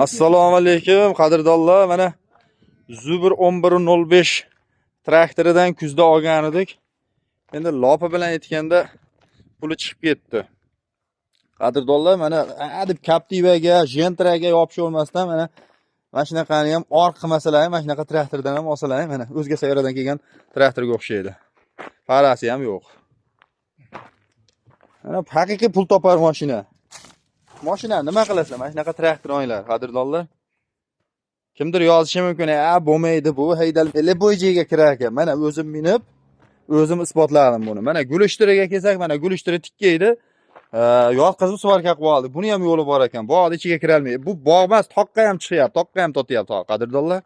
Assalomu alaykum, qadrdonlar. Mana Zubr 1105 traktoridan kuzda olgan edik. Endi lopi bilan aytganda puli chiqib ketdi. Qadrdonlar, mana a deb Captivaga, Gentraga yopishavermasdan mana shunaqani ham or qilmasalar, mana shunaqa traktordan ham olsalar, mana o'zga sayyoradan kelgan traktorga o'xshaydi. Farasi ham yo'q. Mana haqiqiy pul topar mashina. Mashina nima qilasizlar? Mana shunaqa traktor olinglar, qadrdonlar. Kimdir yozishi mumkin, "A, bo'lmaydi bu, haydalmaydi." Любой joyga kirar ekan. Mana o'zim minib, o'zim isbotladim buni. Mana Gulishtiriga kelsak, mana Gulishtiri tikka edi. Yotqizib сварка qilib oldik. Buni ham yo'li bor ekan. Bog'ni ichiga kirolmaydi. Bu bog' emas, toqqa ham chiqyapti, toqqa ham totyapti, qadrdonlar.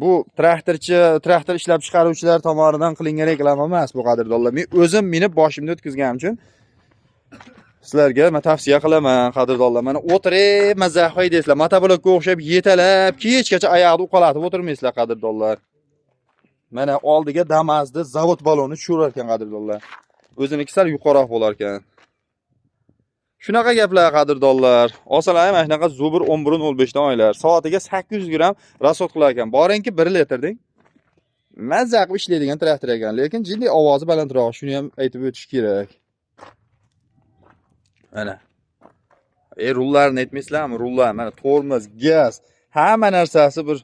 Bu traktorchi, traktor ishlab chiqaruvchilar tomonidan qilingan reklama emas bu, qadrdonlar. Men o'zim minib boshimni o'tkazganim uchun sizlarga men tavsiya qilaman, qadrdonlar. Mana o'tirib maza haydasizlar. Motoblokka o'xshab yetalab, kechgacha oyoqni uqalatib o'tirmaysizlar, qadrdonlar. Mana oldiga Damazni zavod baloni tushirar ekan, qadrdonlar. O'ziniki sal yuqoriroq bo'lar ekan. Shunaqa gaplar, qadrdonlar. Olsalar mana shunaqa Zubr 11.05 dan olinglar. Soatiga 800 gramm расход qilar ekan. Boringki 1 litr deng. Mazza qilib ishlaydigan traktor ekan, lekin jiddiy ovozi balandroq, shuni ham aytib o'tish kerak. Mana. Rullarni aytmaysizlarmi? Rullar, mana tormoz, gaz, hamma narsasi bir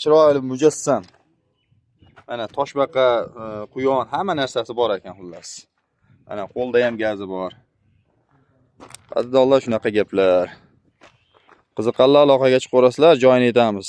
chiroyli mujassam. Mana toshbaqa, quyon, hamma narsasi bor ekan xullas. Mana qo'lda ham gazi bor. Qadrdonlar, shunaqa gaplar. Qiziqqanlar aloqaga chiqaverasizlar, joyini aytamiz.